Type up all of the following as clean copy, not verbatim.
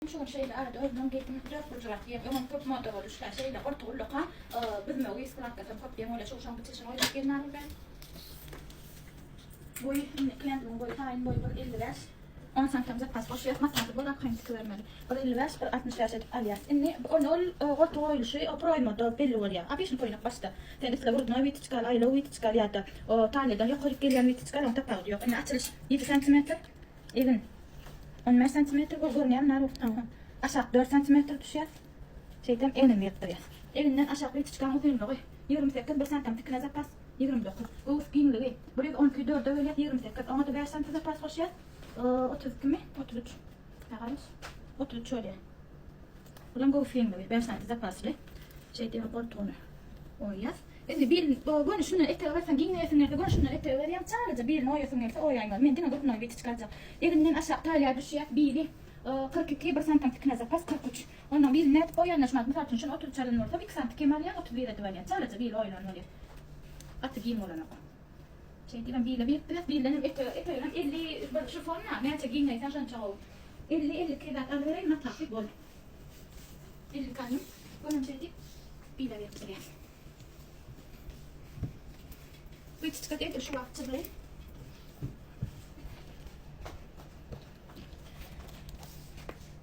Şu gün şeýle arada özümiň geýdim dörtburjrak diýen öňem köp moda boldy şular şeýle goltugy ullakan büzmegi skladkasam köp diýen bolýar şu şoň biçilişini oýlap gelin alym ben. Boýy indi kliýentimiň boýy taýyn boýy 1.55 10 santim zapas goşýas maslahaty bol arkaýyn tikibermeli. 1.55 1.65 edip alýas. Indi ony ol goltuk goýulyşy o proýmada belli bolýar. Obişni köýnek başda. Sen isle grudnoý witiçka al, aýlaw witiçka al ýa-da taliýadan ýokaryk gelýän witiçka al oň tapawudy ýok. Indi açylyş 7 santimetr. Egin 15 santimetr bol görünýärmi Naru? Aha. Aşak 4 santimetr düşýär. Şeýdem egnini ýetdirýär. Eginden aşak witiçkaň uzynlygy 28, 1 santim tikine zapas 29. Göwüs giňligi 112 4-e bölýär 28. Oňa-da 5 santim zapas goşýar. 32 mi? 33. Nägaryş? 33 bolýar. Bulam göwüs giňligi 5 santim zapasly. Şeýdip goltugyny oýýas. Indi bil göni şundan etege berseň giňeýesiň gelse göni şundan etege berýäň çalaja bilini oýasyň gelse oýaýmaly men diňe grudnoý witiçka aljak eginden aşak taliýa düşýär bili 42 bir santam tikine zapas 43 ondan bilini nädip oýanlar şumat mysal üçin şuny 33 alan bolsam 2 santy kem alýaň 31 edip alýan çalaja bili oýlan bolýar gaty giň bolanok şeýdibem bile birikdirýäs bilden hem etege eteginem 50 bir şifon näçe giňeýseň şonça gowy 50 52 zat alybereýin matasy bol 52 alym onam şeýdip bile birikdirýäs. Witiçka edil şu wagt çyzgy.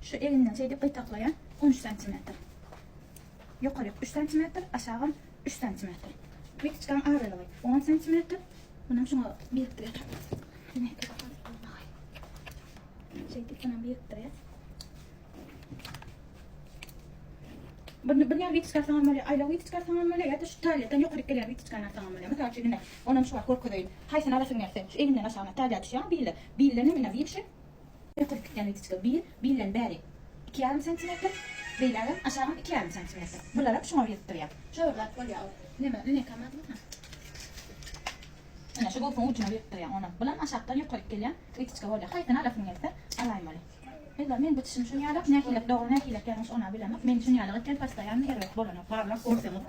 Şu elinden şeýdip gytaklaýan 13 santimetr. Ýokaryk 3 santimetr, aşagam 3 santimetr. Witiçkaň aralygy 10 santimetr. Munam şuňa birikdirýär. Şeýdip munam birikdirýär. Bir, bir ýaly witiçka alsaňam bolýar, aýlaw witiçka alsaňam bolýar, ýa-da şu taliýadan ýokaryk gelýän witiçkany alsaňam bolýar. Mysal üçin, ine, onam şu wagt görkezeýin. Haýsyny alasyň gelse, şu eginden aşagyna taliýa düşýär, bile. Bilden hem ine bir şu ýokaryk gidýän witiçka bir, bilden bäri 2,5 santimetr, beýlägem aşagam 2,5 santimetr. Bularam şuňa birikdirýär. Şo bir zat bolýar ol. Neme, lineýkam barmy? Ha. Ine, şu göwsüň ujuna birikdirýär onam. Bulam aşakdan ýokaryk gelýän witiçka bolýar. Haýsyny alasyň gelse, alaýmaly. Ella men biçişim şun ýalak nähilek dogry nähilek ýalňyş ona bilemok men şun ýalak etýän postoýanny erbet bolanok barlap görseňiz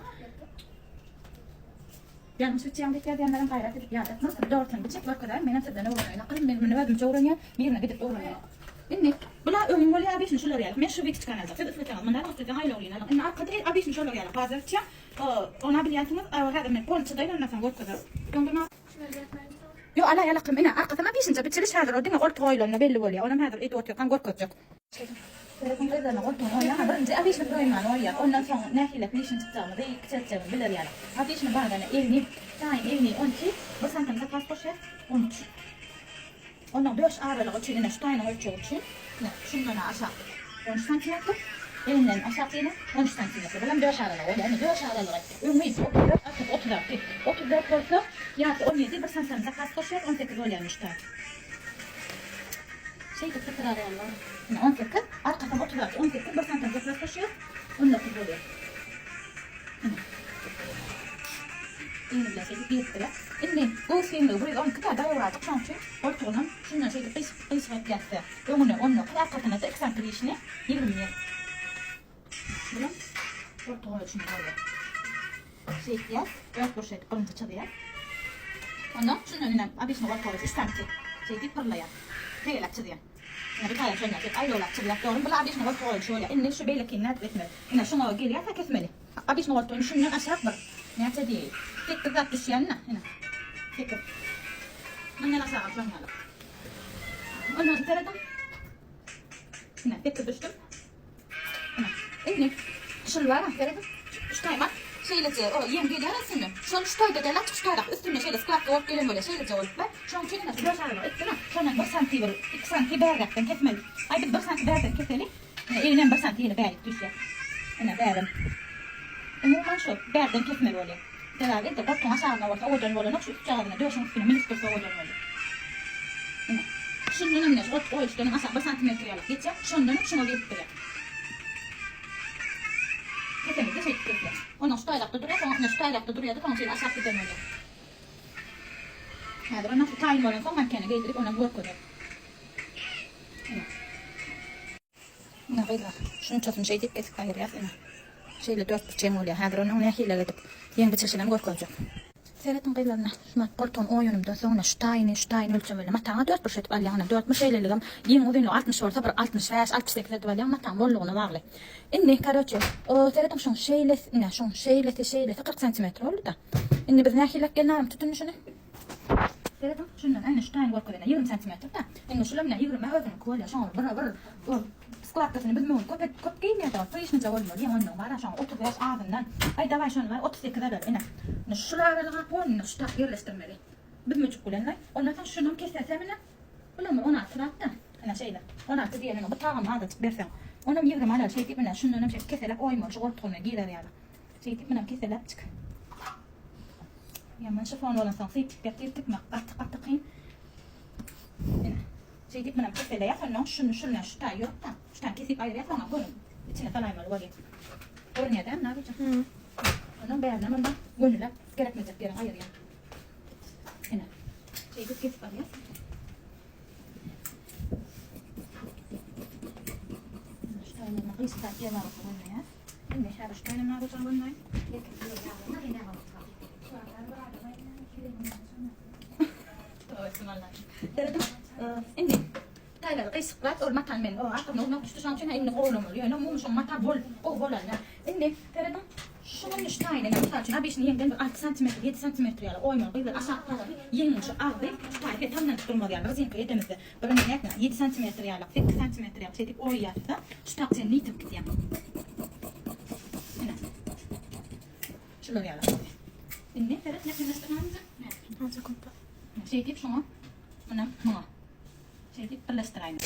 ýalňyş biçýäň diýip ýazýanlaram gaýrat edip ýadatmaň siz dogrusyny biçip görkezäýiň menem sizden öwreneýin akylym men muny özümçe öwrenýän birine gidip öwrenemok indi bula öňüm bolýar abişini şular ýaly men şu witiçkany aljak siz isleseňiz mundan alyň isleseň aýlawlyny alyň indi arkada abişini şolar ýaly bazar biçýän ona bilýänsiňiz häzir men polny çydaýyn ondan soň görkezerin. Ýok, alaý alakym, ine, arkasam-a bişinje biçiliş häzir, o diňe goltuk oýlanda belli bolýar. Onam häzir edip otyrkam görkezjek. Serediň gyzlaryna goltugyny oýýar, birinji abişini goýmany oýýar. Ondan soň nähili bişini çykjagymyzy, kiçeltjegimizi biler ýaly. Abişini badana egni, taýyn egni 12, bir santim zapas goşýas, 13. Ondan döş aralygy üçin, ine, şu taýynyň ölçegi üçin, ine, şundan aşak 13 santimetr, eginden aşak ýene 13 santimetr. Bulam döş aralygy bolýar. Ine, döş aralygy. Öňi 34, arkasy 36. 34 bolsa, ýarysy 17, bir santim zapas goşýas, 18 bolýar şu taý. Şeýdip sypyr alýarlar. Ine, 18, arkasam 36, 18, bir santim zapas goşýas, 19 bolýar. Ine. Egni bilen şeýdip birikdirýär. Indi göwüs giňligi 112 tä daýawradyk, şonuň üçin goltugynam şundan şeýdip gyşyk gyşyk etýäs-de. Öňüne 19, arkasyna-da 2 santim işine 21. Bulam goltugy üçin bolýar. Şeýtýäs, dört burç edip birinji çyzýas. Ondan şundan ine obişni goltugy 3 santim şeýdip pyrlaýar. Tegelek çyzýar. Ine bir taýam şondan şeýdip aýlawlap çyzýas. Dogry, bula obişni goltugy goýulşy bolýar. Indi şu beýlekini nädip etmeli? Ine şuňa gelýärkä kesmeli. Obişni goltugyny şundan aşak bir näçe diýeýin? Sekiz zat düşýänine, ine. Sekiz. Mundan aşaga şoň ýaly. Ondan serediň. Ine, sekiz düşdüm. Ine, indi şul bar, serediň. Şu taýma şeýleje, o ýeň gelýär üstünden. Şol şu taýda däl, açyk şu taýdaky üstünde şeýle skladka bolup gelen bolýar, şeýleje bolup bar. Şonuň üçin ine şu dört aralyk etdim-ä. Şondan bir santi bir, iki santi bärräkden kesmeli. Aý biz bir santi bärden keseli. Ine, eginem bir santi ýene bärik düşýär. Ine, bärem. Umuman şu bärden kesmeli bolýar. Sebäbi edil goltugyň aşagynda bolsa owadan bolanok, şu üstjagazyna döşüň üstüne münüp dursa owadan bolýar. Ine. Şundanam ine şu goltuk goýuşdanam aşak bir santimetr ýaly geçýär. Şondanam şuňa girip durýar. Kesemizde şeýdip kesýär. Ondan şu taýlakda durýar, soň ine şu taýlakda durýar-da, soň şeýle aşak giden bolýar. Häzir ondan şu taýyn bolansoň mankene geýdirip onam görkezer. Ine. Ine gyzlar, şunçasyny şeýdip kesip aýyrýas ine. Şeýle dörtburç ýeň bolýar. Häzir onuň nähili edip ýeň biçilişinem görkezjek. Serediň gyzlaryna, şumat goltugyny oýanymdan soňra şu taýyny, şu taýyny ölçemeli. Mataňa dörtburç edip alýaň, ine, dörtburç şeýleligem ýeň uzynlygy 60 bolsa bir 65, 68 edip alýaň, mataň bollugyna bagly. Indi, karoçe, serediň şuň şeýlesi, ine, şuň şeýlesi, şeýlesi 40 santimetr boldy-da. Indi biz nähilek gelnaram tutuny şuny? Serediň, şundan, ine, şu taýyny görkezene 20 santimetr-da. Indi şulam ine 20 özüniňki bolýar, şoňa bir bir Skladkasyny biz möwün köp et köp geýmeýäs ol pyşnyja bolmaly ýa ondan bar şoňa 35 azyndan. Aý dawaý şony bar 38 alar ine. Ine şul aralyga ony şu tak ýerleşdirmeli. Büzmejik bilen laý. Ondan soň şunam kesesem ine. Bulam 16 zatda. Ine şeýle. 16 diýeniň bu tagam azajyk berseň. Onam 20 alar şeýdip ine şundanam şeýdip keselep oýmaly şu goltugyna girer ýaly. Şeýdip munam keselep çyk. Ýaman şifon bolansoň sypyp ýatyr tikmek gaty gaty kyn. Ine. Şeýdip munam keseleýär, sondan şuny şundan şu taý ýok-da, şu taý kesip aýyrýar, soňam göni içine salaýmaly bolýar. Görünýär dämi, Nabijan? Hı. Ondan bärine munda gönüläp gerekmejek ýerini aýyrýar. Ine. Şeýdip kesip alýar. Şu taýlaryna gysga ýer bar bolsa görünýär. Indi häzir şu taýlaryna Nabijan görünýär. Indi taýlary gysyklap, ol matan men o ahyryna urmak düşdi, şonuň üçin indi gowulamaly. Ýöne umumy şoň mata bol, gowy bolanda. Indi serediň, şu gün şu taýyny, mysal üçin, abişini ýeňden bir 6 santimetr, 7 santimetr ýaly oýmaly gyzlar aşak tarapy ýeňiň şu agzy şu taýy he tamlanyp durmaz ýaly rezinka edemizde bir indi nätme 7 santimetr ýaly, 8 santimetr ýaly şeýdip oýýarys-da, şu tak çenli ýitip gidýär. Ine. Şular ýaly. Indi seret ýakynlaşdyrmamyza. Azıcık oldu. Şeýdip şoňa, munam muňa. Şeýdip birleşdiräýmeli.